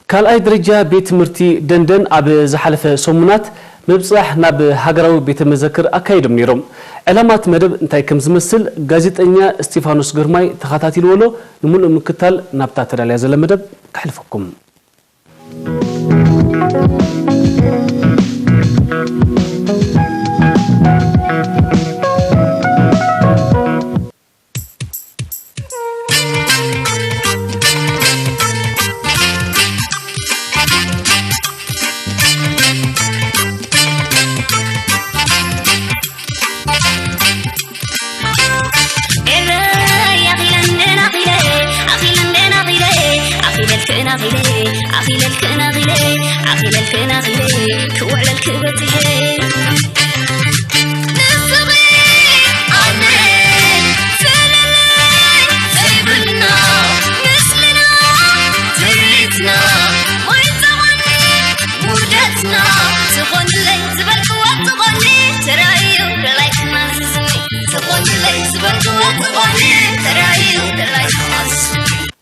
ካልኣይ ደረጃ ቤት ትምህርቲ ደንደን ኣብ ዝሓለፈ ሰሙናት ምብጻሕ ናብ ሃገራዊ ቤተ መዘክር ኣካይዶም ነይሮም። ዕላማ እቲ መደብ እንታይ ከም ዝመስል ጋዜጠኛ እስጢፋኖስ ግርማይ ተኸታቲልዎ ኣሎ። ንምሉእ ምክታል ናብታ ተዳልያ ዘለ መደብ ከሕልፈኩም።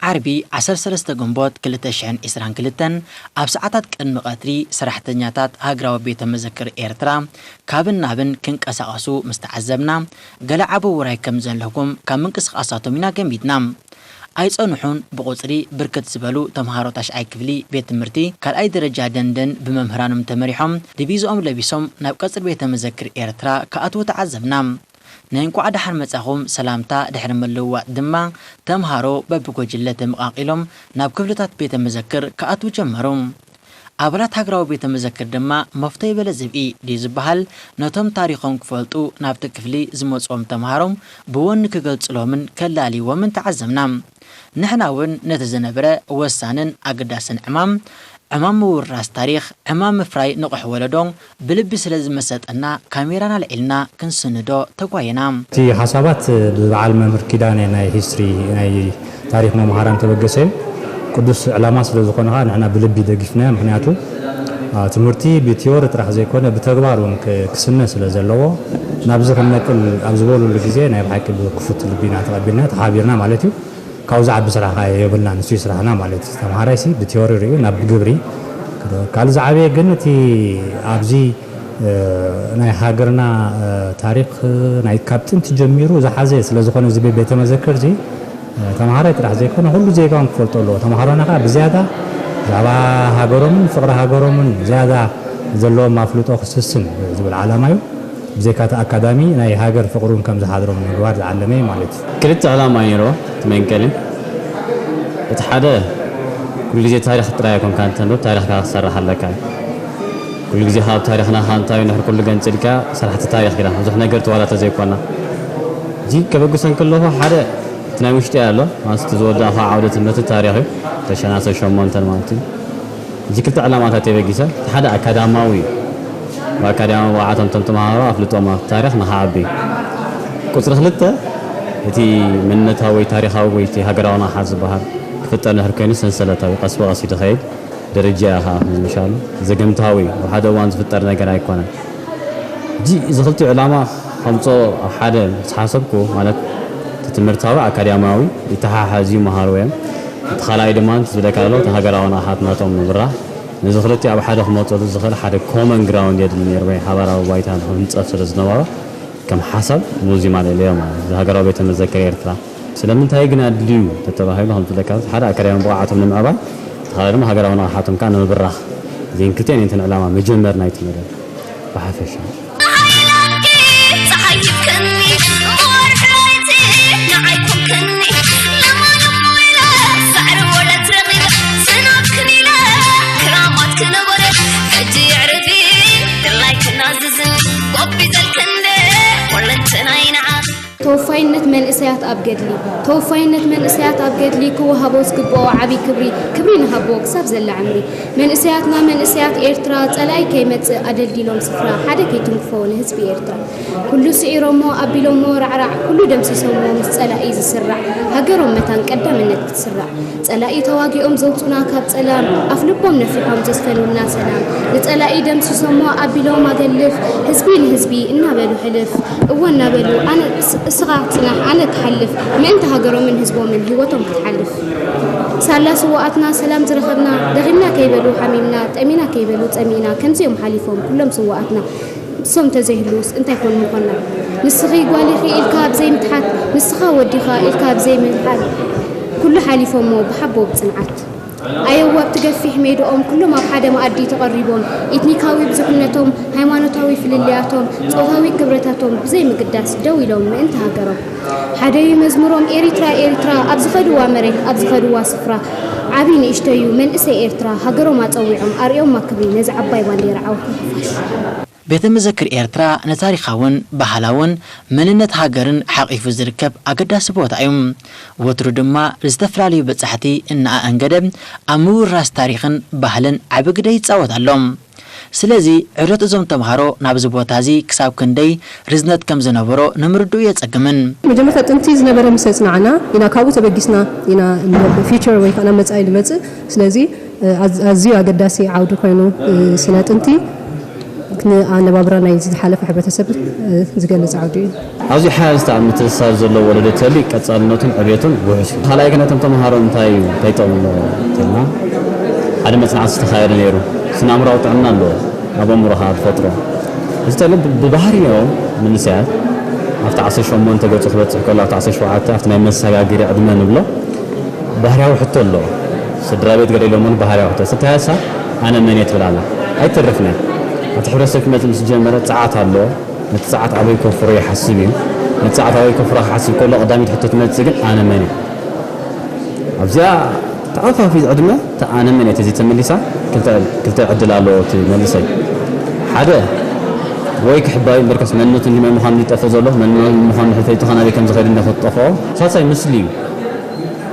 ዓርቢ ዓሰርተ ሰለስተ ግንቦት ክልተ ሽሕን ዕስራን ክልተን ኣብ ሰዓታት ቅድሚ ቀትሪ ሰራሕተኛታት ሃገራዊ ቤተ መዘክር ኤርትራ ካብን ናብን ክንቀሳቐሱ ምስ ተዓዘብና፣ ገለ ዓቢ ውራይ ከም ዘለዎም ካብ ምንቅስቓሳቶም ኢና ገሚትና። ኣይጸንሑን፣ ብቑጽሪ ብርክት ዝበሉ ተምሃሮ ታሽዓይ ክፍሊ ቤት ትምህርቲ ካልኣይ ደረጃ ደንደን ብመምህራኖም ተመሪሖም፣ ዲቪዝኦም ለቢሶም ናብ ቀጽሪ ቤተ መዘክር ኤርትራ ክኣትዉ ተዓዘብና። ናይ እንቋዕ ደሓን መጻኹም ሰላምታ ድሕሪ ምልውዋጥ ድማ፣ ተምሃሮ በብጎጅለ ተመቓቒሎም ናብ ክፍልታት ቤተ መዘክር ክኣትዉ ጀመሩ። ኣባላት ሃገራዊ ቤተ መዘክር ድማ መፍቶ ይበለ ዝብኢ ድዩ ዝበሃል፣ ነቶም ታሪኾም ክፈልጡ ናብቲ ክፍሊ ዝመጽዎም ተምሃሮ ብወኒ ክገልጽሎምን ከላልይዎምን ተዓዘብና። ንሕና እውን ነቲ ዝነበረ ወሳንን ኣገዳስን ዕማም፣ ዕማም ምውርራስ ታሪኽ፣ ዕማም ምፍራይ ንቑሕ ወለዶ ብልቢ ስለ ዝመሰጠና፣ ካሜራና ኣልዒልና ክንስንዶ ተጓየና። እቲ ሓሳባት ብበዓል መምህር ኪዳነ ናይ ሂስትሪ፣ ናይ ታሪኽ መምሃራን ተበገሰ እዩ። ቅዱስ ዕላማ ስለ ዝኾነ ኸዓ ንሕና ብልቢ ደጊፍናዮ። ምኽንያቱ፣ አ፣ ትምህርቲ ብቲዮሪ ጥራሕ ዘይኮነ ብተግባር እውን ክ-፣ ክስነ ስለ ዘለዎ ናብዚ ክንነቅል ኣብ ዝበሉሉ ግዜ ናይ ብሓቂ ብክፉት ልቢና ተቐቢልና ተሓቢርና ማለት እዩ። ካብኡ ዝዓቢ ስራሕ ኸዓ የብልናን፣ ንሱ እዩ ስራሕና ማለት እዩ። ተምሃራይሲ ብቲዮሪ ርእዩ ናብ ግብሪ ክዶ-፣ ካልእ ዝዓበየ ግን እቲ ኣብዚ፣ እ፣ ናይ ሃገርና፣ እ፣ ታሪኽ፣ እ፣ ናይ ካብ ጥንቲ ጀሚሩ ዝሓዘ ስለ ዝኾነ እዚ ቤ-፣ ቤተ መዘክር እዚ፣ እ፣ ተምሃራይ ጥራሕ ዘይኮነ ኩሉ ዜጋ እውን ክፈልጦ ኣለዎ። ተምሃሮና ኸዓ ብዝያዳ ብዛዕባ ሃገሮምን ፍቕሪ ሃገሮምን ዝያዳ ዘለዎም ኣፍልጦ ክስስን ዝብል ዓላማ እዩ። ብዘይካ እቲ ኣካዳሚ ናይ ሃገር ፍቕሪ እውን ከም ዝሓድሮም ንምግባር ዝዓለመ እዩ ማለት እዩ። ክልተ ዕላማ እዩ ነይርዎ እቲ መንቀሊ። እቲ ሓደ ኩሉ ግዜ ታሪኽ ጥራይ ኣይኮንካን ተንብብ፣ ታሪኽካ ክትሰርሕ ኣለካ። ኩሉ ግዜ ካብ ታሪኽና ካብ እንታይ ንሕር ኩሉ ገንጺልካ ሰራሕቲ ታሪኽ ኢና። ብዙሕ ነገር ተዋላ ተዘይኮና። እዚ ከበግሶ እንከለኹ ሓደ እቲ ናይ ውሽጢ ኣሎ፣ ማለት እቲ ዝወዳእኻ ዓውደ ትምህርቲ ታሪኽ እዩ። ተሸናሰ ሸሞንተን ማለት እዩ። እዚ ክልተ ዕላማታት የበጊሰ፣ እቲ ሓደ ኣካዳማዊ እዩ። ብኣካዳማዊ ብቕዓቶም እቶም ተምሃሮ ኣፍልጦም ኣብ ታሪኽ ንኽዓቢ። ቁጽሪ ክልተ፣ እቲ መንነታዊ ወይ ታሪኻዊ ወይ እቲ ሃገራዊ ንቕሓት ዝበሃል ክፍጠር እንድሕር ኮይኑ ሰንሰለታዊ ቀስ ብቐስ እዩ ዝኸይድ። ደረጃ ኢኻ ምሻሉ ዘገምታዊ ኣብ ሓደ እዋን ዝፍጠር ነገር ኣይኮነን። እዚ፣ እዚ ክልቲኡ ዕላማ ከምፅኦ ኣብ ሓደ ምስ ሓሰብኩ፣ ማለት እቲ ትምህርታዊ ኣካዳሚያዊ ይተሓሓዝ እዩ፣ መሃሩ እዮም። እቲ ካልኣይ ድማ፣ እቲ ዝብለካ ዘሎ፣ እቲ ሃገራዊ ንቕሓት ናቶም ምብራህ። ነዚ ክልቲኡ ኣብ ሓደ ክመፀሉ ዝኽእል ሓደ ኮመን ግራውንድ የድሊ ነይሩ፣ ወይ ሓባራዊ ባይታ ንክንፀፍ ስለ ዝነበሮ፣ ከም ሓሳብ ሙዚየም ኣልዒለዮ ማለት እዩ፣ እዚ ሃገራዊ ቤተ መዘክር ኤርትራ። ስለምንታይ ግን ኣድልዩ ተተባሂሉ፣ ከም ዝብለካ፣ ሓደ ኣካዳሚያዊ ብቕዓቶም ንምዕባይ፣ እቲ ካልኣይ ድማ ሃገራዊ ንቕሓቶም ከዓ ንምብራኽ። እዚን ክልቲኣን እየን እተን ዕላማ መጀመር ናይቲ መደብ ብሓፈሻ። ተወፋይነት መንእሰያት ኣብ ገድሊ። ተወፋይነት መንእሰያት ኣብ ገድሊ ክወሃቦ ዝግብኦ ዓቢ ክብሪ፣ ክብሪ ንሃብዎ ክሳብ ዘላ ዕምሪ። መንእሰያትና መንእሰያት ኤርትራ፣ ጸላኢ ከይመጽእ ኣደልዲሎም ስፍራ፣ ሓደ ከይትንክፎ ንህዝቢ ኤርትራ። ኩሉ ስዒሮሞ ኣቢሎሞ ራዕራዕ፣ ኩሉ ደምሲሶሞ ምስ ጸላኢ ዝስራዕ፣ ሃገሮም መታን ቀዳምነት ክትስራዕ። ጸላኢ ተዋጊኦም ዘውጹና ካብ ጸላም፣ ኣፍ ልቦም ነፊሖም ዘስፈኑልና ሰላም። ንጸላኢ ደምሲሶሞ ኣቢሎም ኣገልፍ፣ ህዝቢ ንህዝቢ እናበሉ ሕልፍ። እወ እናበሉ፣ ኣነ እስ-፣ እስኻ ጽናሕ፣ ኣነ ክሓልፍ፣ ምእንቲ ሃገሮምን ህዝቦምን ህይወቶም ክትሓልፍ። ሳላ ስውኣትና ሰላም ዝረኸብና፣ ደኺምና ከይ- ከይበሉ ሓሚምና፣ ጠሚና ከይበሉ ጸሚእና፣ ከምዚኦም ሓሊፎም ኩሎም ስውኣትና። ንሶም ተዘይህልውስ እንታይ ኮን ምኾንና? ንስኺ ጓል ኢኺ ኢልካ ብዘይ ምትሓት፣ ንስኻ ወዲኻ ኢልካ ብዘይ ምምሓል፣ ኩሉ ሓሊፎሞ ብሓቦ ብጽንዓት። ኣየው ኣብቲ ገፊሕ ሜድኦም ኩሎም ኣብ ሓደ መኣዲ ተቐሪቦም፣ ኢትኒካዊ ብዙሕነቶም፣ ሃይማኖታዊ ፍልልያቶም፣ ጾታዊ ክብረታቶም ብዘይ ምግዳስ ደው ኢሎም ምእንቲ ሃገሮም። ሓደዩ መዝሙሮም ኤሪትራ ኤሪትራ ኣብ ዝኸድዋ መሬት ኣብ ዝኸድዋ ስፍራ ዓቢ ንእሽተዩ መንእሰይ ኤርትራ ሃገሮም ኣጸዊዖም ኣርእዮማ ክብሪ ነዚ ዓባይ ባንዴራ ዓወት ንሓፋሽ። ቤተ መዘክር ኤርትራ ንታሪኻውን ባህላውን መንነት ሃገርን ሓቒፉ ዝርከብ ኣገዳሲ ቦታ እዩ። ወትሩ ድማ ዝተፈላለዩ በጻሕቲ እናኣንገደ ኣብ ምውራስ ታሪኽን ባህልን ዓቢ ግደ ይጻወት ኣሎ። ስለዚ ዕብደት እዞም ተምሃሮ ናብዚ ቦታ እዚ ክሳብ ክንደይ ርዝነት ከም ዝነበሮ ንምርድኡ የጸግምን። መጀመርታ ጥንቲ ዝነበረ ምስ ኣጽናዕና ኢና ካብኡ ተበጊስና ኢና ናብ ፊውቸር ወይ ከዓ ናብ መጻኢ ንመጽእ። ስለዚ ኣዝዩ ኣገዳሲ ዓውዲ ኮይኑ ስነ ጥንቲ ንኣነባብራ ናይ ዝሓለፈ ሕብረተሰብ ዝገልፅ ዓውዲ እዩ። ኣዝዩ ሓያል ዝተኣም ምትእስሳር ዘለዎ ወለዶ ተልዩ ቀፃልነቱን ዕብየቱን ውሑስ እዩ። ካልኣይ ግን እቶም ተምሃሮ እንታይ እዩ እንታይ ጠቕሙ ተልና ሓደ መፅናዕቲ ዝተኻየደ ነይሩ። ስነ ኣእምራዊ ጥዕና ኣለዎ ኣብ ኣእምሮ ከዓ ትፈጥሮ እዚ ተልዩ ብባህሪኦም መንእሰያት ኣብቲ ዓሰርተ ሸሞንተ ገፁ ክበፅሕ ከሎ ኣብቲ ዓሰርተ ሸውዓተ ኣብቲ ናይ መሰጋገሪ ዕድመ ንብሎ ባህርያዊ ሕቶ ኣለዎ። ስድራ ቤት ገለ ኢሎሞ ባህርያዊ ሕቶ ስታያሳ ኣነ መን እየ ትብል ኣላ ኣይተርፍን እያ። ኣብቲ ሕብረተሰብ ክመፅእ ምስ ጀመረ ፀዓት ኣለዎ። ነቲ ፀዓት ኣበይ ከፍሮ ይሓስብ እዩ። ነቲ ፀዓት ኣበይ ከፍሮ ክሓስብ ከሎ ቀዳሚት ሕቶ ትመፅእ ግን ኣነ መን እየ። ኣብዚኣ ተኣፋፊ ዕድመ እታ ኣነ መን እየ ተዘይተመሊሳ ክልተ ዕድል ኣለዎ እቲ መልሰይ። ሓደ ወይ ክሕባዩ እምበርከስ መንነቱ እንዲመን ምዃኑ ዝጠፍእ ዘሎ መን ምዃኑ ሕተይቱ ኸናበይ ከም ዝኸይድ እንደ ክትጠፍኦ። ሳልሳይ ምስሊ እዩ።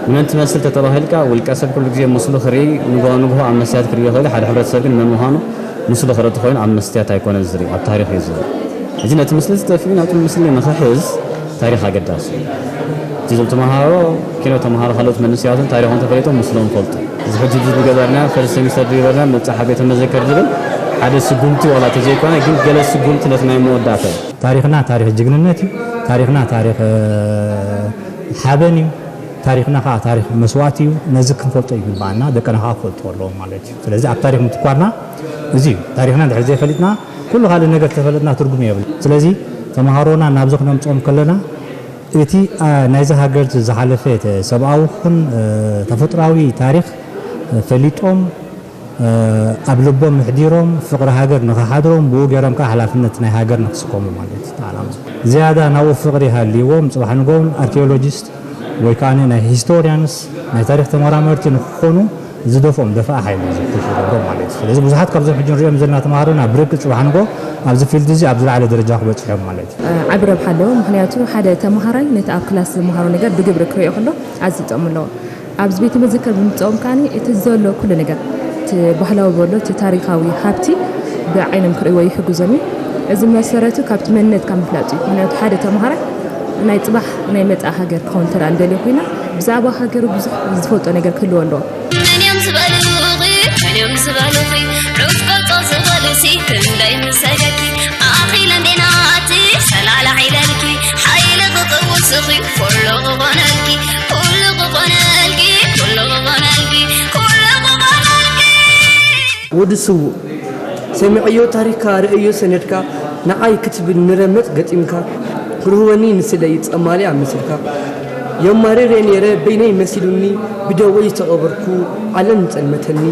ንመን ትመስል ተተባሂልካ ውልቀ ሰብ ኩሉ ግዜ ምስሉ ክርኢ ንግሆ ንግሆ ኣብ መስትያት ክርኢ ይኽእል ሓደ ሕብረተሰብ ግን መን ምዃኑ ምስሉ ክርኢ ተኾይኑ ኣብ መስትያት ኣይኮነን ዝርኢ ኣብ ታሪኽ እዩ ዝርኢ። እዚ ነቲ ምስሊ ዝጠፍኡ ናቱ ምስሊ ንኽሕዝ ታሪኽ ኣገዳሲ እዩ። እቲ ዝብል ተምሃሮ ኪኖ ተምሃሮ ካልኦት መንስያትን ታሪኾም ተፈሊጦም ምስሎም ፈልጡ። እዚ ሕጂ እዚ ዝገበርና ፈርስት ሴሚስተር ዝገበርና መብጻሓ ቤተ መዘከር ዝብል ሓደ ስጉምቲ ዋላ ተዘይኮነ ግን ገለ ስጉምቲ ነቲ ናይ መወዳእታ እዩ። ታሪኽና ታሪኽ ጅግንነት እዩ። ታሪኽና ታሪኽ ሓበን እዩ። ታሪኽና ከዓ ታሪኽ መስዋእቲ እዩ። ነዚ ክንፈልጦ ይግባኣና፣ ደቅና ከዓ ክፈልጥዎ ኣለዎም ማለት እዩ። ስለዚ ኣብ ታሪኽ ምትኳርና እዚ እዩ። ታሪኽና እንድሕር ዘይፈሊጥና ኩሉ ካልእ ነገር ተፈለጥና ትርጉም የብሉ። ስለዚ ተምሃሮና ናብዚ ክነምፅኦም ከለና እቲ ናይዚ ሃገር ዝሓለፈ ሰብኣዊ ኹን ተፈጥራዊ ታሪኽ ፈሊጦም ኣብ ልቦም ኣሕዲሮም ፍቕሪ ሃገር ንኽሓድሮም ብኡ ገይሮም ከዓ ሓላፍነት ናይ ሃገር ንክስከሙ ማለት እዩ ዓላማ። ዝያዳ ናብኡ ፍቕሪ ሃልይዎም ፅባሕ ንግሆ ኣርኪኦሎጂስት ወይ ከዓ ናይ ሂስቶሪያንስ ናይ ታሪኽ ተመራመርቲ ንክኾኑ ዝደፍኦም ደፋኢ ሓይሊ እዩ ፑሽ ዝገብሮም ማለት እዩ። ስለዚ ብዙሓት ካብዞም ሕጂ ንሪኦም ዘለና ተምሃሮና ብርግፅ ፅባሕ ንግሆ ኣብዚ ፊልድ እዚ ኣብ ዝለዓለ ደረጃ ክበፅሑ እዮም ማለት እዩ። ዓቢ ረብሓ ኣለዎ። ምኽንያቱ ሓደ ተምሃራይ ነቲ ኣብ ክላስ ዝመሃሮ ነገር ብግብሪ ክርእዮ ከሎ ኣዝዩ ጥቕሚ ኣለዎ። ኣብዚ ቤተ መዘክር ብምምፅኦም ከኣ እቲ ዘሎ ኩሉ ነገር እቲ ባህላዊ በሎ እቲ ታሪኻዊ ሃብቲ ብዓይኖም ክርእይዎ ይሕግዞም እዩ። እዚ መሰረቱ ካብቲ መንነትካ ምፍላጥ እዩ። ምኽንያቱ ሓደ ተምሃራይ ናይ ፅባሕ ናይ መፃኢ ሃገር ክኸውን እንተ ደኣ ንደልዮ ኮይና ብዛዕባ ሃገሩ ብዙሕ ዝፈልጦ ነገር ክህልዎ ኣለዎ። መን እዮም ዝበሉኺ መን እዮም ዝበሉኺ ዑፍ ቀውቀው ዝበሉሲ ክንደይ ምሰገኪ ኣኺለ እንዴናቲ ሰላላ ዒለልኪ ሓይሊ ክቕውስኺ ኩሉ ክኾነልኪ ኩሉ ክኾነልኪ ኩሉ ክኾነልኪ ኩሉ ክኾነልኪ። ወዲ ስዉእ፣ ሰሚዐዮ ታሪኽካ ርእየዮ ሰነድካ ንዓይ ክትብል ንረመጽ ገጢምካ ክርህወኒ ንስለይ ጸማሊ ኣመሲልካ የማርር እየ ነይረ በይነይ መሲሉኒ ብደወይ ዝተቐበርኩ ዓለም ጸልመተኒ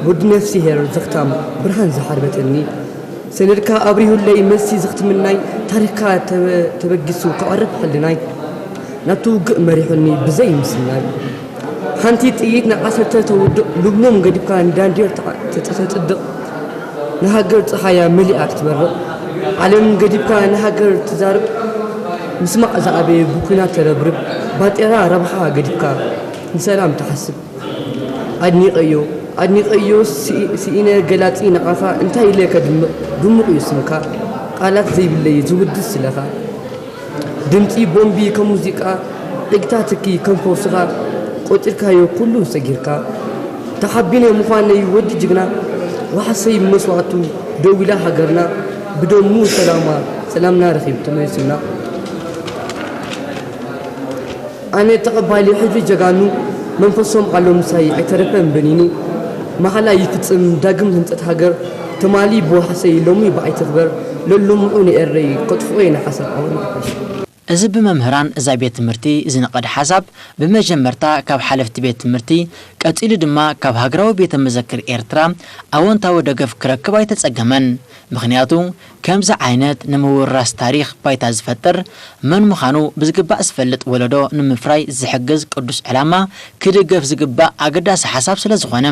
ወዲ ነፍስሄር ዘኽታም ብርሃን ዝሓርበተኒ ሰነድካ ኣብሪሁለይ መልሲ ዘኽትምናይ ታሪኽካ ተበጊሱ ከዕርፍ ሕልናይ ናቱ ውግእ መሪሑኒ ብዘይ ምስናይ ሓንቲ ጥይት ንዓሰርተ ተውድቕ ልብኖም ገዲፍካ ንዳንዴር ተጽድቕ ንሃገር ጸሓያ መሊኣ ክትበርቕ ዓለም ገዲፍካ ንሃገር ትዛርብ ምስማዕ ዝኣበየ ብኲናት ተረብርብ ባጤራ ረብሓ ገዲፍካ ንሰላም ትሓስብ ኣድኒቐዮ ኣድኒቐዮ ስኢነ ገላጺ ንዓኻ እንታይ ኢለ ከድምቕ ድሙቕ እዩ ስምካ ቃላት ዘይብለይ ዝውድስ ስለኻ ድምጺ ቦምቢ ከም ሙዚቃ ዒግታ ትኪ ከም ፈውስኻ ቆጺርካዮ ኩሉ ሰጊርካ ተሓቢነ ምዃነይ ወዲ ጅግና ዋሕሰይ ብመስዋእቱ ደው ኢላ ሃገርና ብደሙ ሰላማ ሰላምና ረኺቡ ተመሊሱልና ኣነ ተቐባሊ ሕድሪ ጀጋኑ መንፈሶም ኣሎ ምሳይ ኣይተረፈን በኒኑ ማሕላ ይፍጽም ዳግም ህንጸት ሃገር ትማሊ ብዋሕሰይ ሎሚ ብኣይ ትኽበር ለሎምዑ ንኤረይ ከጥፍኦ ኢና ሓሳብ ኣወን ይሓሽ። እዚ ብመምህራን እዛ ቤት ትምህርቲ ዝንቐድ ሓሳብ ብመጀመርታ ካብ ሓለፍቲ ቤት ትምህርቲ ቀጺሉ ድማ ካብ ሃገራዊ ቤተ መዘክር ኤርትራ ኣወንታዊ ደገፍ ክረክብ ኣይተጸገመን። ምኽንያቱ ከምዚ ዓይነት ንምውራስ ታሪኽ ባይታ ዝፈጥር መን ምዃኑ ብዝግባእ ዝፈልጥ ወለዶ ንምፍራይ ዝሕግዝ ቅዱስ ዕላማ ክድገፍ ዝግባእ ኣገዳሲ ሓሳብ ስለ ዝኾነ።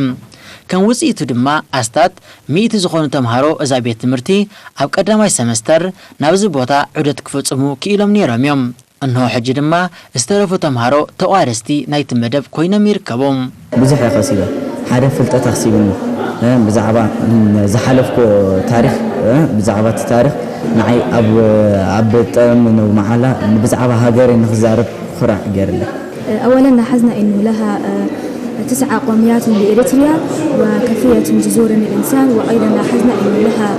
ከም ውጽኢቱ ድማ ኣስታት ሚእቲ ዝኾኑ ተምሃሮ እዛ ቤት ትምህርቲ ኣብ ቀዳማይ ሰመስተር ናብዚ ቦታ ዑደት ክፍጽሙ ክኢሎም ነይሮም እዮም። እንሆ ሕጂ ድማ ዝተረፉ ተምሃሮ ተቋደስቲ ናይቲ መደብ ኮይኖም ይርከቡ። ብዙሕ እየ ቀሲበ። ሓደ ፍልጠት ኣኽሲብኒ። እ፣ ብዛዕባ፣ ም፣ ዝሓለፍኮ ታሪኽ፣ እ፣ ብዛዕባ እቲ ታሪኽ ንዓይ ኣብ፣ ኣብ ጠም ነው መዓላ ብዛዕባ ሃገረይ ንኽዛረብ ኩራዕ ገይርለይ። أولا لاحظنا أنه لها آه، تسع قوميات بإريتريا وكافية جذور الإنسان، وأيضا لاحظنا أنه لها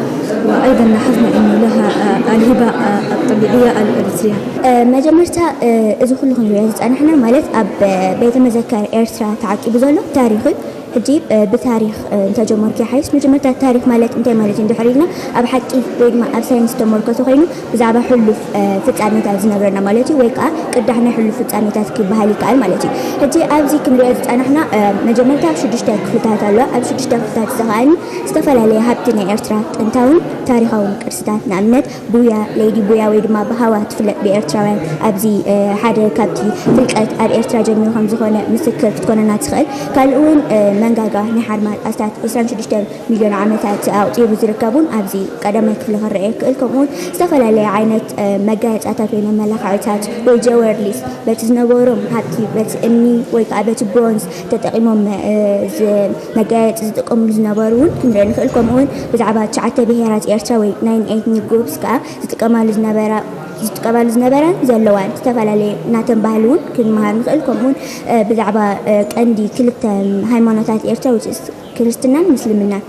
وأيضا لاحظنا أنه لها آه، الهبة آه، الطبيعية الإريترية. መጀመርታ እዚ ኩሉ ክንሪኦ ዝፀናሕና ማለት ኣብ ቤተ መዘክር ኤርትራ ተዓቂቡ ዘሎ ታሪኽ እዩ። ሕጂ ብታሪኽ እንተጀመርኩ ይሓይሽ። መጀመርታ ታሪኽ ማለት እንታይ ማለት እዩ እንድሕር ኢልና ኣብ ሓቂ ወይ ድማ ኣብ ሳይንስ ተመርኮተ ኮይኑ ብዛዕባ ሕሉፍ ፍጻሜታት ዝነግረና ማለት እዩ፣ ወይ ከዓ ቅዳሕ ናይ ሕሉፍ ፍጻሜታት ክበሃል ይከኣል ማለት እዩ። ሕጂ ኣብዚ ክንሪኦ ዝጸናሕና መጀመርታ ኣብ ሽዱሽተ ክፍልታት ኣሎ። ኣብ ሽዱሽተ ክፍልታት እዚ ከኣኒ ዝተፈላለየ ሃብቲ ናይ ኤርትራ ጥንታውን ታሪኻውን ቅርስታት ንኣብነት ቡያ፣ ለይዲ ቡያ ወይ ድማ ብሃዋ ትፍለጥ ብኤርትራውያን ኣብዚ ሓደ ካብቲ ፍልቀት ኣብ ኤርትራ ጀሚሩ ከም ዝኾነ ምስክር ክትኮነና ትኽእል። ካልእ እውን መንጋጋ ናይ ሓርማዝ ኣስታት ዕስራን ሽዱሽተን ሚልዮን ዓመታት ኣቑጺሩ ዝርከቡን ኣብዚ ቀዳማይ ክፍሊ ክረአ ይክእል። ከምኡውን ዝተፈላለየ ዓይነት መጋየጻታት ወይ መመላኽዕታት ወይ ጀወርሊስ በቲ ዝነበሮም ሃብቲ በቲ እምኒ ወይ ከዓ በቲ ብሮንዝ ተጠቂሞም መጋየፂ ዝጥቀምሉ ዝነበሩ እውን ክንርኢ ንክእል። ከምኡውን ብዛዕባ ትሽዓተ ብሄራት ኤርትራ ወይ ናይን ኤትኒክ ግሩፕስ ከዓ ዝጥቀማሉ ዝነበራ ዝጥቀማሉ ዝነበራን ዘለዋን ዝተፈላለየ ናተን ባህሊ እውን ክንመሃር ንክእል። ከምኡውን ብዛዕባ ቀንዲ ክልተ ሃይማኖታት ኤርትራ ውፅስ ክርስትናን ምስልምናን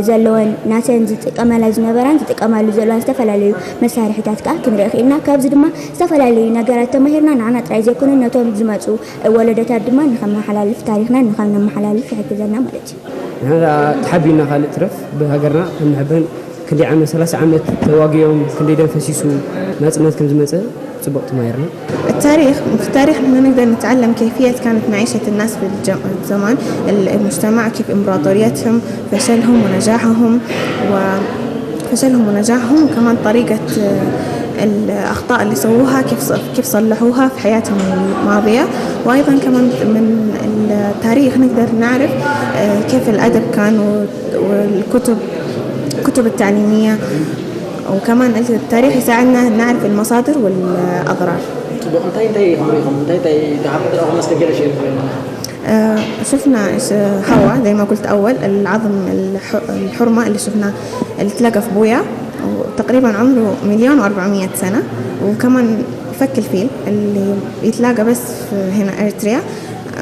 ዘለወን ናተን ዝጥቀማላ ዝነበራን ዝጥቀማሉ ዘለዋን ዝተፈላለዩ መሳርሒታት ከዓ ክንርኢ ክኢልና። ካብዚ ድማ ዝተፈላለዩ ነገራት ተማሂርና ንዓና ጥራይ ዘይኮነ ነቶም ዝመፁ ወለዶታት ድማ ንከመሓላልፍ ታሪክና ንከም ነመሓላልፍ ይሕግዘና ማለት እዩ። ንሕና ተሓቢና ካልእ ትረፍ ብሃገርና ከም ንሕበን ክንደይ ዓመት ሰላሳ ዓመት ተዋጊኦም ክንደይ ደም ፈሲሱ ናፅነት ከም ዝመፀ ፅቡቕ ተማሂርና። التاريخ في التاريخ نحن نقدر نتعلم كيفية كانت معيشة الناس في الج- زمان، المجتمع كيف إمبراطوريتهم، فشلهم ونجاحهم وفشلهم ونجاحهم، وكمان طريقة الأخطاء اللي سووها كيف كيف صلحوها في حياتهم الماضية. وأيضا كمان من التاريخ نقدر نعرف كيف الأدب كان والكتب الكتب التعليمية. وكمان التاريخ يساعدنا نعرف المصادر والأضرار. ፅቡቕ እንታይ እንታይ ኢኹም ርኢኹም እንታይ እንታይ ዝሓፈጠ ረኹም ኣስተገለ ሸ شفنا حواء زي ما قلت أول العظم الحرمة اللي شفناه اللي تلقى في بويا، تقريبا عمره مليون وأربعمية سنة. وكمان فك الفيل اللي يتلاقى بس في هنا إريتريا،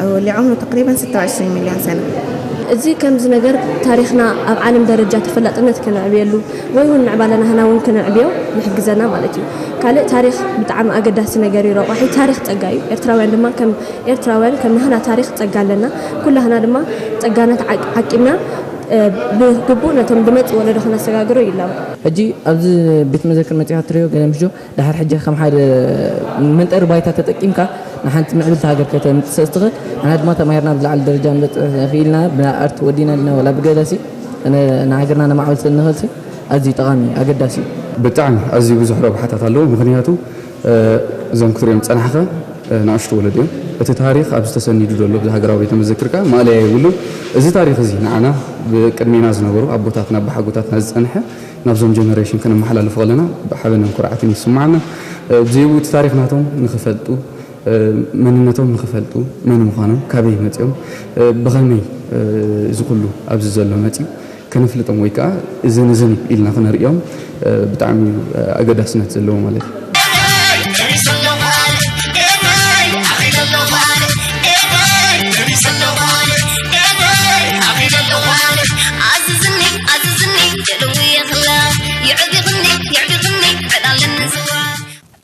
واللي عمره تقريبا ستة وعشرين مليون سنة. እዚ ከምዚ ነገር ታሪኽና ኣብ ዓለም ደረጃ ተፈላጥነት ከነዕብየሉ ወይ እውን ምዕባለና ህና እውን ከነዕብዮ ይሕግዘና ማለት እዩ። ካልእ ታሪኽ ብጣዕሚ ኣገዳሲ ነገር እዩ። ረቋሒ ታሪኽ ጸጋ እዩ። ኤርትራውያን ድማ ከም ኤርትራውያን ከም ናህና ታሪኽ ጸጋ ኣለና። ኩላህና ድማ ጸጋና ተዓቂብና ብግቡእ ነቶም ዝመጽእ ወለዶ ከነሰጋግሮ ይላቦ። ሕጂ ኣብዚ ቤት መዘክር መጺኻ ትርእዮ ገለ ምሽ ዶ ድሓር ሕጂ ከም ሓደ መንጠሪ ባይታ ተጠቂምካ ንሓንቲ ምዕብልቲ ሃገር ከተምጽእ ስለ እትኽእል፣ ንሕና ድማ ተማሂርና ኣብ ዝለዓለ ደረጃ ንበጽሕ ንኽእል ኢና፣ ብኣርት ወዲና ዲና ዋላ ብገለሲ ንሃገርና ነማዕብል ስለ ንኽእልሲ ኣዝዩ ጠቓሚ ኣገዳሲ እዩ። ብጣዕሚ ኣዝዩ ብዙሕ ረብሓታት ኣለዎ። ምኽንያቱ እዞም ክትሪኦም ዝጸናሕኻ ንኣሽቱ ወለድ እዮም። እቲ ታሪኽ ኣብዚ ተሰኒዱ ዘሎ ኣብዚ ሃገራዊ ቤተ መዘክር ከኣ ማእለያ የብሉን። እዚ ታሪኽ እዚ ንዓና ብቅድሜና ዝነበሩ ኣቦታትና ኣቦሓጎታትና ዝጸንሐ ናብዞም ጀነሬሽን ከነመሓላልፎ ከለና ብሓበንን ኩርዓትን ይስምዓና። ብዘይብኡ እቲ ታሪኽ ናቶም ንኽፈልጡ፣ መንነቶም ንኽፈልጡ፣ መን ምዃኖም፣ ካበይ መጺኦም፣ ብኸመይ እዚ ኩሉ ኣብዚ ዘሎ መጺኡ ከነፍልጦም ወይ ከዓ እዝን እዝን ኢልና ክነርእዮም ብጣዕሚ ኣገዳስነት ዘለዎ ማለት እዩ።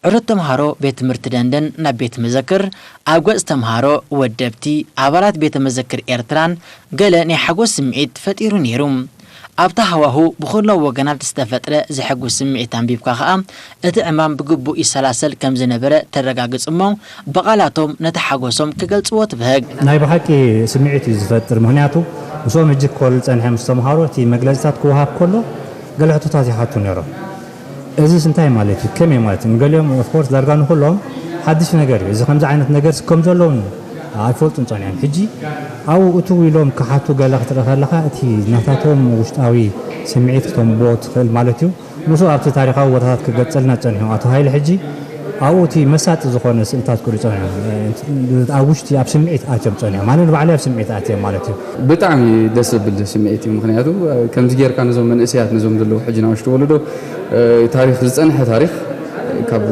ዕርደት ተምሃሮ ቤት ትምህርቲ ደንደን ናብ ቤት መዘክር ኣብ ገጽ ተምሃሮ፣ ወደብቲ፣ ኣባላት ቤተ መዘክር ኤርትራን ገለ ናይ ሓጎስ ስምዒት ፈጢሩ ነይሩ። ኣብቲ ሃዋሁ ብኹሎም ወገናት ዝተፈጥረ ዘሐጉስ ስምዒት ኣንቢብካ ኸኣ እቲ ዕማም ብግቡእ ይሰላሰል ከም ዝነበረ ተረጋግጽ እሞ ብቓላቶም ነቲ ሓጎሶም ክገልጽዎ ትብህግ። ናይ ብሓቂ ስምዒት እዩ ዝፈጥር። ምኽንያቱ ምስኦም ሕጂ ክኮል ዝጸንሐ ምስ ተምሃሮ እቲ መግለጽታት ክወሃብ ከሎ ገለ ሕቶታት ይሓቱ ነይሮም። እዚስ እንታይ ማለት እዩ? ከመይ ማለት እዩ? ንገሊኦም ኦፍኮርስ ዳርጋ ንኩሎም ሓድሽ ነገር እዩ። እዚ ከምዚ ዓይነት ነገር ከም ዘለውን ኣይፈልጡን ጸኒሖም። ሕጂ ኣብኡ እትው ኢሎም ክሓቱ ገለ ክትርኢ ከለኻ እቲ ናታቶም ውሽጣዊ ስምዒት ክተንብቦ ትኽእል ማለት እዩ። ምስኡ ኣብቲ ታሪኻዊ ቦታታት ክገልጸልና ጸኒሑ ኣቶ ሃይለ ሕጂ ኣብኡ እቲ መሳጢ ዝኾነ ስእልታት ክርኢ ጸኒሖም። ኣብ ውሽጢ ኣብ ስምዒት ኣትዮም ጸኒሖም። ኣነ ንባዕለይ ኣብ ስምዒት ኣትዮም ማለት እዩ። ብጣዕሚ ደስ ዘብል ስምዒት እዩ። ምኽንያቱ ከምዚ ጌርካ ነዞም መንእሰያት ነዞም ዘለዉ ሕጂ ንኣሽቱ ወለዶ ታሪኽ ዝጸንሐ ታሪኽ ካብ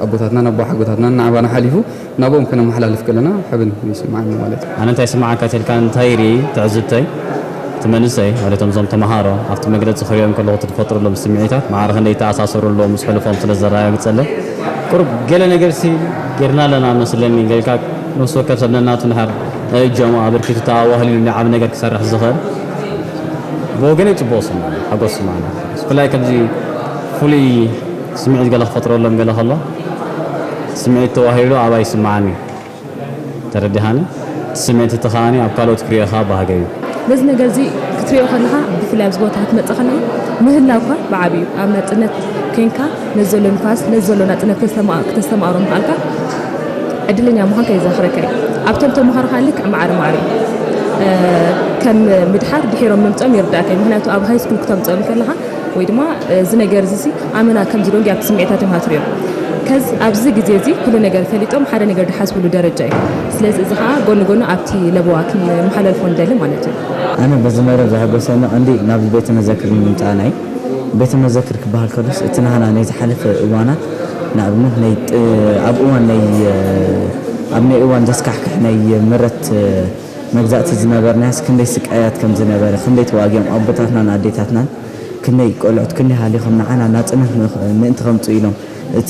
ኣቦታትናን ኣቦሓጎታትናን ንዓባና ሓሊፉ ናብኦም ከነመሓላልፍ ከለና ሕብን ይስምዓኒ ማለት እዩ። ኣነ እንታይ ይስምዓካ ተልካ እንታይ ርኢ ትዕዝብተይ እቲ መንእሰይ ማለት እዞም ተምሃሮ ኣብቲ መግለጺ ክሪኦም ከለኹ እቲ ዝፈጥረሎም ስምዒታት ማዕረ ክንደይ ይተኣሳሰሩ ኣለዉ ምስ ሕሉፎም ስለ ዘረጋግጸለይ ቁሩብ ገለ ነገር ሲ ጌርና ኣለና መስለኒ ኢልካ ነፍሲ ወከፍ ሰብ ነናቱ እንድሕር ናይ እጃሙ ኣበርኪቱ ተኣዋህሊሉ እንዲ ዓቢ ነገር ክሰርሕ ዝኽእል ብወገነይ ጽቡቕ ስምዓኒ ሓጎስ ስምዓኒ ብፍላይ ከምዚ ፍሉይ ስምዒት ገለ ክፈጥረሎም ገለ ከሎ ስምዒት ተዋሂሉ ኣባይ ይስምዓኒ ተረዲኻኒ እቲ ስምዒት እቲ ከኣ ኣብ ካልኦት ክርእዮ ከኣ ባህገ እዩ። ነዚ ነገር እዚ ክትርእዮ ከለኻ ብፍላይ ኣብዚ ቦታ ክትመጽእ ከለኻ ምህላውካ ብዓቢኡ ኣብ ናጽነት ኬንካ ነዚ ዘሎ ንፋስ ነዚ ዘሎ ናጽነት ክተስተማቕሮ ምኽኣልካ ዕድለኛ ምዃንካ የዘኻኽረካ እዩ። ኣብቶም ተምሃሮ ከኣ ልክዕ ማዕረ ማዕረ እዩ። ከም ምድሓር ድሒሮም ምምጽኦም ይርዳእካ እዩ። ምኽንያቱ ኣብ ሃይስኩል ክተምጽኦም ከለኻ ወይ ድማ እዚ ነገር እዚ ኣመና ከም ዝደልዩ ኣብቲ ስምዒታቶም ሃትርዮም ከዝ ኣብዚ ግዜ እዚ ኩሉ ነገር ፈሊጦም ሓደ ነገር ድሓስብሉ ደረጃ እዩ። ስለዚ እዚ ከዓ ጎኒ ጎኒ ኣብቲ ለበዋ ክንመሓለልፎ ንደሊ ማለት እዩ። ኣነ በዚ መረብ ዘሐጎሰኒ ቀንዲ ናብዚ ቤተ መዘክር ምምፃእና እዩ። ቤተ መዘክር ክበሃል ከሎስ እቲ ናህና ናይ ዝሓለፈ እዋናት ንኣብነት ናይ ጥ- ኣብ እዋን ናይ ኣብ ናይ እዋን ዘስካሕክሕ ናይ ምረት መግዛእቲ ዝነበርናያስ ክንደይ ስቃያት ከም ዝነበረ ክንደይ ተዋጊኦም ኣቦታትናን ኣዴታትናን ክንደይ ቆልዑት ክንደይ ሃሊኾም ንዓና ናጽነት ምእንቲ ከምጽኡ ኢሎም እቲ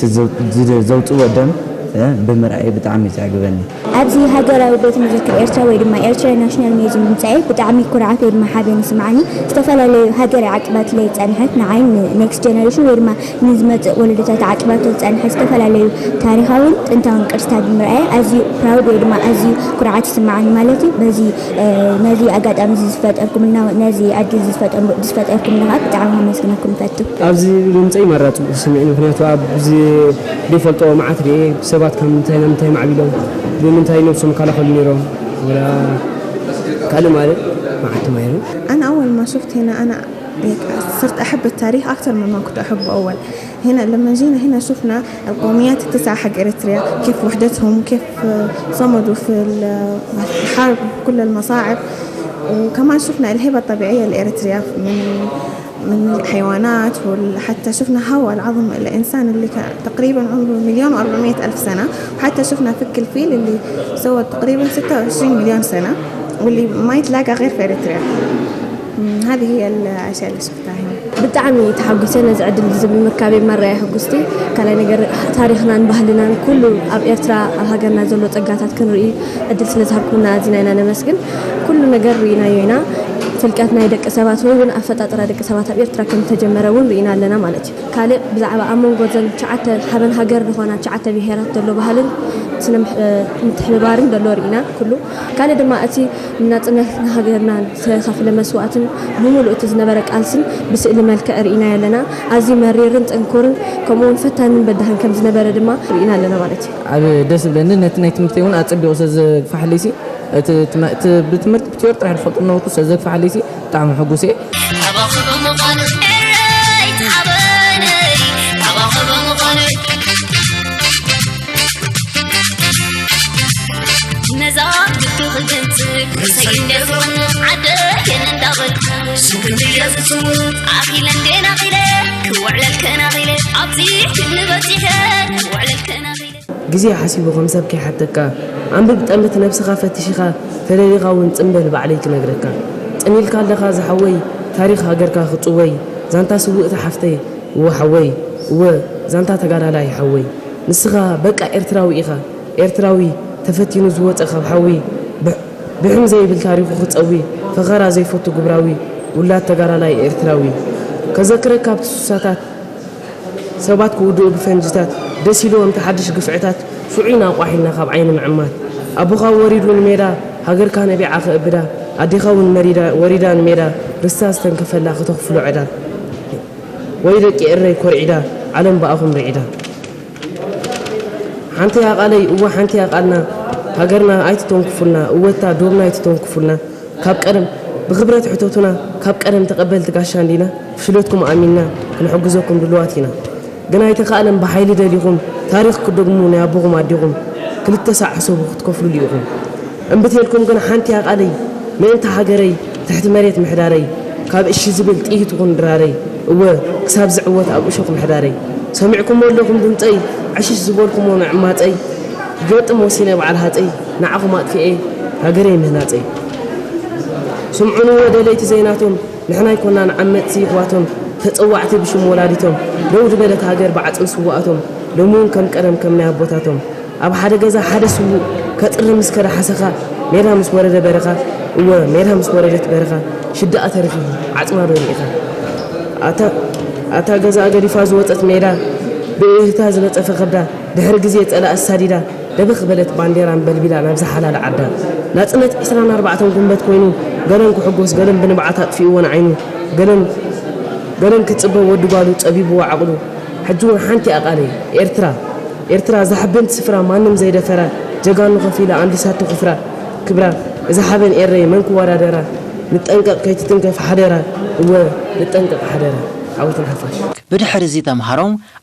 ዘውጽእዎ ደም ብምርኣየይ ብጣዕሚ እዩ ዘዕግበኒ። ኣብዚ ሃገራዊ ቤት መዘክር ኤርትራ ወይ ድማ Eritrean National Museum ምምጻኤ ብጣዕሚ ኩርዓት ወይ ድማ ሓበን ይስምዓኒ። ዝተፈላለዩ ሃገር ዓቂባትለይ ዝጸንሐት ንዓይን ን next generation ወይ ድማ ንዝመጽእ ወለዶታት ዓቂባቶ ዝጸንሐት ዝተፈላለዩ ታሪኻውን ጥንታውን ቅርስታት ብምርኣየይ ኣዝዩ proud ወይ ድማ ኣዝዩ ኩርዓት ይስምዓኒ ማለት እዩ። በዚ ነዚ ኣጋጣሚ እዚ ዝፈጠርኩምልና ነዚ ዕድል እዚ ዝፈጠርኩምልና ከዓ ብጣዕሚ ከመስግነኩም እፈቱ። ኣብዚ ብምምፀይ ማራ ፅቡቅ ተሰሚዑኒ ምክንያቱ ኣብዚ ዘይፈልጦ መዓት ሪኤ ሰባት ካብ ምንታይ ናብ ምንታይ ማዕቢሎም ብምንታይ ነብሶም ይከላኸሉ ነይሮም ወላ ካልእ ማለት መዓት ማይሩ ኣነ ኣወል ማ ሹፍት ሄና ኣነ صرت أحب التاريخ أكثر مما كنت أحبه أول. هنا لما جينا هنا شفنا القوميات التسعة حق إريتريا كيف وحدتهم كيف صمدوا في الحرب كل المصاعب. وكمان شفنا الهبة الطبيعية لإريتريا من من الحيوانات وحتى شفنا هوا العظم الإنسان اللي كان تقريبا عمره مليون وأربعمية ألف سنة. وحتى شفنا فك الفيل اللي سوى تقريبا ستة وعشرين مليون سنة واللي ما يتلاقى غير في إريتريا. هذه هي الأشياء اللي شفتها هنا. ብጣዕሚ ተሓጒሰ ነዚ ዕድል እዚ ብምርካበይ ማራ እየ ሕጉስቲ። ካልኣይ ነገር ታሪኽናን ባህልናን ኩሉ ኣብ ኤርትራ ኣብ ሃገርና ዘሎ ጸጋታት ክንርኢ ዕድል ስለ ዝሃብኩምና ኣዚና ኢና ነመስግን። ኩሉ ነገር ርኢናዮ ኢና። ፍልቀት ናይ ደቂ ሰባት ወይ እውን ኣፈጣጥራ ደቂ ሰባት ኣብ ኤርትራ ከም ዝተጀመረ እውን ርኢና ኣለና ማለት እዩ። ካልእ ብዛዕባ ኣብ መንጎ ዘን ትሽዓተ ሓበን ሃገር ዝኾና ትሽዓተ ብሄራት ዘሎ ባህልን ስነ ምትሕብባርን ዘሎ ርኢና ኩሉ። ካልእ ድማ እቲ ንናጽነት ንሃገርና ዝተኸፍለ መስዋእትን ብምሉእ እቲ ዝነበረ ቃልስን ብስእሊ መልክዕ ርኢናዮ ኣለና። ኣዝዩ መሪርን ጥንኩርን ከምኡ እውን ፈታንን በዳህን ከም ዝነበረ ድማ ርኢና ኣለና ማለት እዩ። ኣብ ደስ ዝብለኒ ነቲ ናይ ትምህርተይ እውን ኣጸቢቑ ስለ ዘግፋሕለይሲ እቲ ትመ- እቲ ብትምህርቲ ብትዮሪ ጥራሕ ዝፈልጦ ዝነበርኩ ስለ ዘግፋሕለይሲ ብጣዕሚ ሕጉስ እየ። ተባኽቦ ምዃኑ ኤረይ ተሓበነይ ተባኽቦ ምዃኑ ነዛ ግዱ ክገንጽ ርእሰይ እንደዝኾኑ ዓደየን እንዳበልኩ ስም ክንድየ ዝጽውት ኣኺለ እንዴ ናኺለ ክውዕለል ከናኺለ ኣብዚ ክንበጺሐ ክውዕለል ከናኺለ ግዜ ሓሲቡ ከም ሰብ ከይሓተካ ኣንብብ ጠምት ነብስኻ ፈቲሽኻ ፈለሊኻ እውን ጽምበል ባዕለይ ክነግረካ ጽን ኢልካ ኣለኻ ዝሓወይ ታሪኽ ሃገርካ ክጽወይ ዛንታ ስውእቲ ሓፍተይ እወ ሓወይ እወ ዛንታ ተጋዳላይ ሓወይ ንስኻ በቃ ኤርትራዊ ኢኻ። ኤርትራዊ ተፈቲኑ ዝወጸ ካብ ሓዊ፣ ብሕም ዘይብል ታሪኹ ክጸዊ፣ ፈኸራ ዘይፈቱ ግብራዊ፣ ውላድ ተጋዳላይ ኤርትራዊ። ከዘክረካ ኣብቲ ሱሳታት ሰባት ክውድኡ ብፈንጅታት፣ ደስ ኢልዎም እቲ ሓድሽ ግፍዕታት፣ ሽዑ ኢና ኣቋሒልና ካብ ዓይኒ ምዕማት። ኣቦኻ ወሪዱ ንሜዳ፣ ሃገርካ ነቢዓ ክእብዳ፣ ኣዴኻ እውን መሪዳ፣ ወሪዳ ንሜዳ፣ ርስታ ዝተንከፈላ ክተኽፍሎ ዕዳ። ወይ ደቂ ኤረይ ኮርዒዳ፣ ዓለም ብኣኹም ርዒዳ። ሓንቲ እያ ቃለይ፣ እወ ሓንቲ እያ ቃልና፣ ሃገርና ኣይትተንክፉልና፣ እወታ ዶብና ኣይትተንክፉልና። ካብ ቀደም ብኽብረት ሕተቱና፣ ካብ ቀደም ተቐበልቲ ጋሻ እንዲና፣ ፍሽለትኩም ኣሚንና ክንሕግዘኩም ድልዋት ኢና። ግን ኣይተኻእለን ብሓይሊ ደሊኹም፣ ታሪኽ ክትደግሙ ናይ ኣቦኹም ኣዴኹም፣ ክልተ ሳዕ ሕሰቡ ክትከፍሉሉ ኢኹም። እምቢ ተልኩም ግን ሓንቲ እያ ቃለይ፣ ምእንቲ ሃገረይ ትሕቲ መሬት ምሕዳረይ፣ ካብ እሺ ዝብል ጥይት ይኹን ድራረይ፣ እወ ክሳብ ዝዕወት ኣብ እሾኽ ምሕዳረይ። ሰሚዕኩሞ ኣለኹም ድምፀይ፣ ዕሽሽ ዝበልኩሞ ምዕማፀይ፣ ክገጥም ወሲነ በዓል ሃፀይ፣ ንዓኹም ኣጥፊኤ ሃገረይ ምህናፀይ። ስምዑንዎ ደለይቲ ዘይናቶም፣ ንሕና ኣይኮናን ዓመፅቲ ይሕዋቶም፣ ተፀዋዕቲ ብሽም ወላዲቶም፣ ደው ዝበለት ሃገር ብዓፅሚ ስውኣቶም፣ ሎሚ እውን ከም ቀደም ከም ናይ ኣቦታቶም። ኣብ ሓደ ገዛ ሓደ ስዉእ ከፅሪ ምስ ከደ ሓሰኻ፣ ሜዳ ምስ ወረደ በረኻ፣ እወ ሜዳ ምስ ወረደት በረኻ፣ ሽዳኣ ተረኺቡ ዓፅማ ዶ ርኢኻ? ኣታ ኣታ ገዛኣ ገዲፋ ዝወፀት ሜዳ፣ ብእህታ ዝነፀፈ ከብዳ፣ ድሕሪ ግዜ ፀላእ ኣሳዲዳ፣ ደበኽ በለት ባንዴራ ኣንበልቢላ ናብዛ ሓላል ዓዳ። ናፅነት ዕስራን ኣርባዕተን ጉንበት ኮይኑ፣ ገለን ክሕጎስ ገለን ብንብዓት ኣጥፊእዎ ንዓይኑ፣ ገለን ገለን ክፅበ ወዲ ጓሉ ፀቢብዎ ዓቕሉ። ሕጂ እውን ሓንቲ እያ ቃለይ፣ ኤርትራ። ኤርትራ እዛ ሓበንቲ ስፍራ ማንም ዘይደፈራ፣ ጀጋኑ ከፊላ ኣንቢሳቶ ክፍራ ክብራ። እዛ ሓበን ኤረይ መን ክወዳደራ? ንጠንቀቕ ከይትትንከፍ ሓደራ፣ እወ ንጠንቀቕ ሓደራ። ዓወት ንሓፋሽ። ብድሕሪ እዚ ተምሃሮ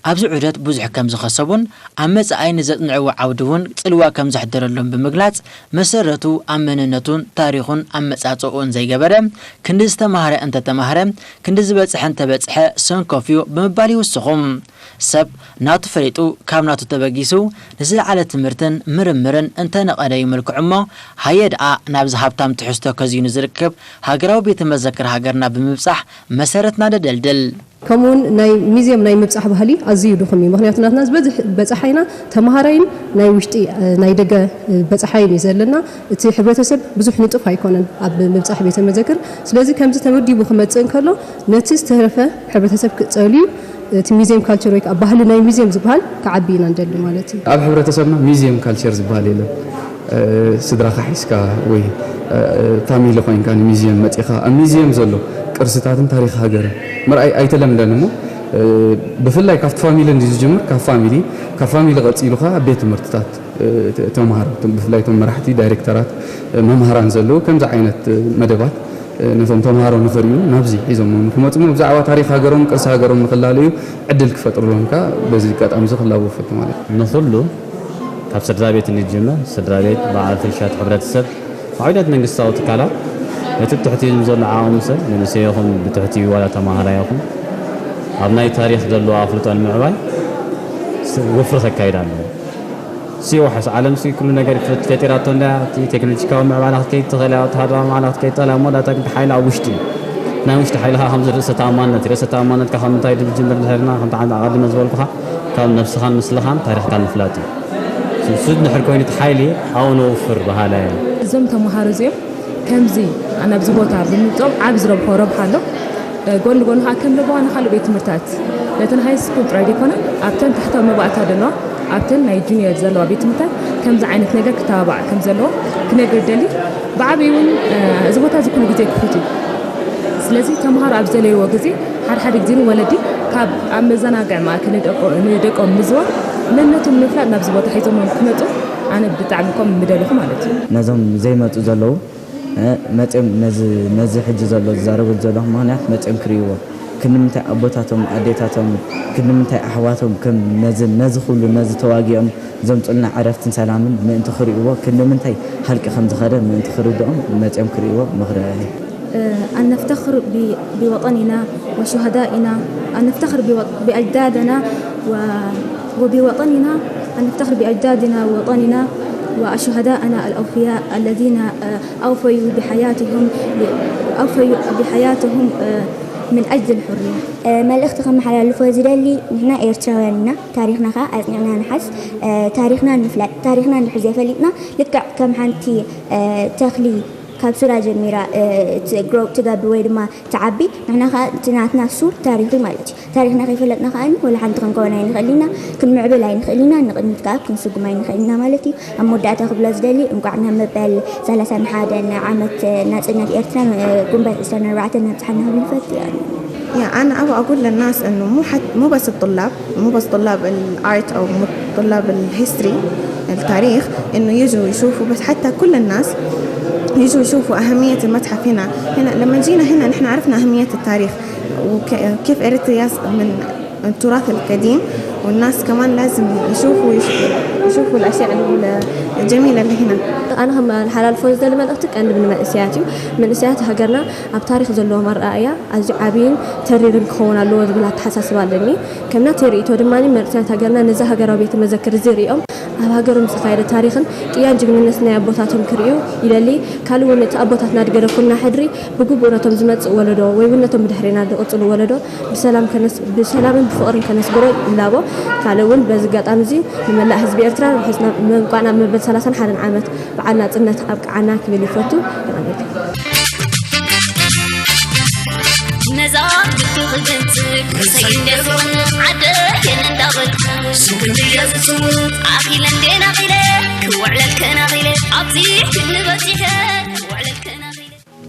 ኣብዚ ዑደት ብዙሕ ከም ዝኸሰቡን ኣብ መጻኢ ንዘጽንዕዎ ዓውዲ እውን ጽልዋ ከም ዘሕደረሎም ብምግላጽ፣ መሰረቱ ኣብ መንነቱን ታሪኹን ኣመጻጽእኡን ዘይገበረ፣ ክንዲ ዝተማህረ እንተተማህረ፣ ክንዲ ዝበጽሐ እንተበጽሐ ሰንኮፍ እዩ ብምባል ይውስኹ። ሰብ ናቱ ፈሊጡ ካብ ናቱ ተበጊሱ ንዝለዓለ ትምህርትን ምርምርን እንተነቐደ ይምልክዑ እሞ፣ ሃየ ደኣ ናብዚ ሃብታም ትሕዝቶ ከዚኑ ዝርከብ ሃገራዊ ቤተ መዘክር ሃገርና ብምብጻሕ መሰረትና ደደልድል። ከምኡውን ናይ ሚዝየም ናይ ምብጻሕ ባህሊ ኣዝዩ ድኹም እዩ። ምኽንያቱ ናትና ዝበዝሕ በጻሓይና ተምሃራይን ናይ ውሽጢ፣ እ፣ ናይ ደገ፣ እ፣ በጻሓይን እዩ ዘለና። እቲ ሕብረተሰብ ብዙሕ ንጡፍ ኣይኮነን ኣብ ምብጻሕ ቤተ መዘክር። ስለዚ ከምዚ ተወዲቡ ክመጽእ እንከሎ ነቲ ዝተረፈ ሕብረተሰብ ክጸልዩ እቲ ሚዝየም ካልቸር ወይ ከዓ ባህሊ ናይ ሚዝየም ዝበሃል ክዓቢ ኢና ንደሊ ማለት እዩ። ኣብ ሕብረተሰብና ሚዝየም ካልቸር ዝበሃል የለን። እ፣ ስድራኻ ሒዝካ ወይ፣ እ፣ ፋሚሊ ኮይንካ ንሚዝየም መጺኻ ኣብ ሚዝየም ዘሎ ቅርስታትን ታሪኽ ሃገርን ምርኣይ ኣይተለምደን እሞ፣ እ፣ ብፍላይ ካብቲ ፋሚሊ እንዲ ዝጅምር፣ ካብ ፋሚሊ፣ ካብ ፋሚሊ ቀጺሉ ኸኣ ኣብ ቤት ትምህርትታት፣ እ፣ ተ-፣ ተምሃሮ፣ እቶም ብፍላይ እቶም መራሕቲ፣ ዳይሬክተራት፣ እ፣ መምሃራን ዘለዉ ከምዚ ዓይነት፣ እ፣ መደባት፣ እ፣ ነቶም ተምሃሮ ንኽርእዩ ናብዚ ሒዞም ንክመጹ እሞ ብዛዕባ ታሪኽ ሃገሮም ቅርሲ ሃገሮም ንኽላለዩ ዕድል ክፈጥሩሎም ከኣ በዚ ኣጋጣሚ እዚ ክላቦ ፈቱ ማለት እዩ። ንኹሉ ካብ ስድራ ቤት እንጅምር፣ ስድራ ቤት፣ በዓል ፍልሻት፣ ሕብረተሰብ፣ ኣብ ዑደት መንግስታዊ ትካላት ነቲ ብትሕቲ ዘሎ ዓቕሚ ሰብ፣ መንእሰይ ይኹን ብትሕቲ ዋላ ተማሃራይ ይኹን ኣብ ናይ ታሪኽ ዘለዎ ኣፍልጦ ንምዕባይ ስ-፣ ወፍሪ ከካይድ ኣለዎ። ሲወሓስ ዓለም ሲ ኩሉ ነገር ፈ-፣ ፈጢራቶ እንዳ እቲ ቴክኖሎጂካዊ ምዕባላ ክትከይድ ትኽእል እያ፣ ወተሃደራዊ ምዕባላ ክትከይድ ትኽእል እያ፣ እሞ ዳታ ግን ሓይሊ ኣብ ውሽጢ እዩ። ናይ ውሽጢ ሓይሊ ከዓ ከምዚ ርእሰ ተኣማንነት እዩ። ርእሰ ተኣማንነትካ ካብ ምንታይ ድብል ጅምር እንድሕርና ከምቲ ዓንዲ ኣቐድመ ዝበልኩኻ ካብ ነብስኻን ምስልኻን ታሪኽካን ምፍላጥ እዩ። ሱ-፣ ሱ እንድሕር ኮይኑ እቲ ሓይሊ ኣብኡ ነውፍር በሃላይ እየ። እዞም ተምሃሮ እዚኦም ከምዚ ናብዚ ቦታ ብምምፅኦም ዓቢ ዝረብሖ ረብሓ ኣሎ። ጎኒ ጎኒ ከዓ ከም ለበዋ ንካልእ ቤት ትምህርታት ነተን ሃይ ስኩል ጥራይ ዘይኮነ ኣብተን ታሕታዊ መባእታ ዘለዋ ኣብተን ናይ ጁኒየር ዘለዋ ቤት ትምህርታት ከምዚ ዓይነት ነገር ክተባባዕ ከም ዘለዎ ክነግር ደሊ። ብዓብዪ እውን እዚ ቦታ እዚ ኩሉ ግዜ ክፉት እዩ። ስለዚ ተምሃሮ ኣብ ዘለይዎ ግዜ ሓድሓደ ግዜ እውን ወለዲ ካብ ኣብ መዘናግዒ ማእከል ንደቆ-፣ ንደቆም ምዝዋር መንነቶም ንምፍላጥ ናብዚ ቦታ ሒዞሞም ክመፁ ኣነ ብጣዕሚ ከም ምደልኹ ማለት እዩ። ነዞም ዘይመፁ ዘለዉ እ፣ መጺኦም ነዚ፣ ነዚ ሕጂ ዘሎ ዝዛረበሉ ዘለኹ ምኽንያት መጺኦም ክርእይዎ፣ ክንዲ ምንታይ ኣቦታቶም፣ ኣዴታቶም፣ ክንዲ ምንታይ ኣሕዋቶም ከም ነዚ፣ ነዚ ኩሉ፣ ነዚ ተዋጊኦም ዘምጹልና ዕረፍትን ሰላምን ምእንቲ ክርእይዎ፣ ክንዲ ምንታይ ሃልቂ ከም ዝኸደ ምእንቲ ክርድኦም መጺኦም ክርእይዎ ምኽሪ እህብ። أن نفتخر ب-، بوطننا وشهدائنا، أن نفتخر بوط-، بأجدادنا و-، وبوطننا، أن نفتخر بأجدادنا ووطننا وشهدائنا الأوفياء الذين، آه، أوفيوا بحياتهم، أوفيوا بحياتهم، آه، من أجل الحرية. መልእኽቲ ከመሓላልፎ ዝደሊ፣ ንሕና ኤርትራውያን ኢና፣ ታሪኽና ከዓ ኣጽኒዕና ንሓዝ። ታሪኽና ንፍለጥ። ታሪኽና እንድሕር ዘይፈሊጥና፣ ልክዕ ከም ሓንቲ ተኽሊ ካብ ሱራ ጀሚራ ግሮ ትገብር ወይ ድማ ትዓቢ፣ ንሕና ከዓ እቲ ናትና ሱር ታሪኽ እዩ ማለት እዩ። ታሪኽና ከይፈለጥና ከዓ ወላ ሓንቲ ክንከውን ኣይንኽእል ኢና፣ ክንምዕብል ኣይንኽእል ኢና፣ ንቕድሚት ከዓ ክንስጉም ኣይንኽእል ኢና ማለት እዩ። ኣብ መወዳእታ ክብሎ ዝደሊ፣ እንቋዕ ናብ መበል ሰላሳን ሓደን ዓመት ናጽነት ኤርትራን ጉንበት ዕስራን ኣርባዕተን ኣብጽሓና ክብል ይፈቱ። يعني، يا أنا أبغى أقول للناس إنه مو حت مو بس الطلاب، مو بس طلاب ال art أو مو طلاب ال history، التاريخ، إنه يجوا يشوفوا، بس حتى كل الناس يجوا يشوفوا أهمية المتحف هنا. هنا لما جينا هنا نحن عرفنا أهمية التاريخ وكيف إريتريا من التراث القديم، والناس كمان لازم يشوفوا يشوفوا الأشياء الجميلة اللي هنا. ኣነ ከመሓላልፎ ዝደሊ መልእኽቲ ቀንዲ ንመንእሰያት እዩ። መንእሰያት ሃገርና ኣብ ታሪኽ ዘለዎም ኣረኣእያ ኣዝዩ ዓብይን ተሪርን ክኸውን ኣለዎ ዝብል ኣተሓሳስባ ኣለኒ። ከም ናተይ ርእይቶ ድማ መንእሰያት ሃገርና ነዚ ሃገራዊ ቤተ መዘክር እዚ ሪኦም ኣብ ሃገሮም ዝተኻየደ ታሪኽን ቅያን ጅግንነት ናይ ኣቦታቶም ክርእዩ ይደሊ። ካልእ እውን እቲ ኣቦታትና ዝገደፉልና ሕድሪ ብግቡእ ነቶም ዝመጽእ ወለዶ ወይ እውን ነቶም ብድሕሬና ዝቕጽሉ ወለዶ ብሰላም ከነስ ብሰላምን ብፍቕርን ከነስግሮ ይላቦ። ካልእ እውን በዚ ኣጋጣሚ እዚ ንመላእ ህዝቢ ኤርትራ ርሑስ ናብ እንቋዕ ናብ መበል ሰላሳን ሓደን ዓመት በዓል ናጽነት ኣብቅዓና ክብል ይፈቱ። የቐንየለይ። ነዛ ግዲ ክገንጽል ሰይደስን ዓደየን እንዳበልኩ ስክንድየ ዝጽውት ኣኺለ እንዴ ናቒለ ክውዕለልከ ናቒለ ኣብዚ ክንበጺሐ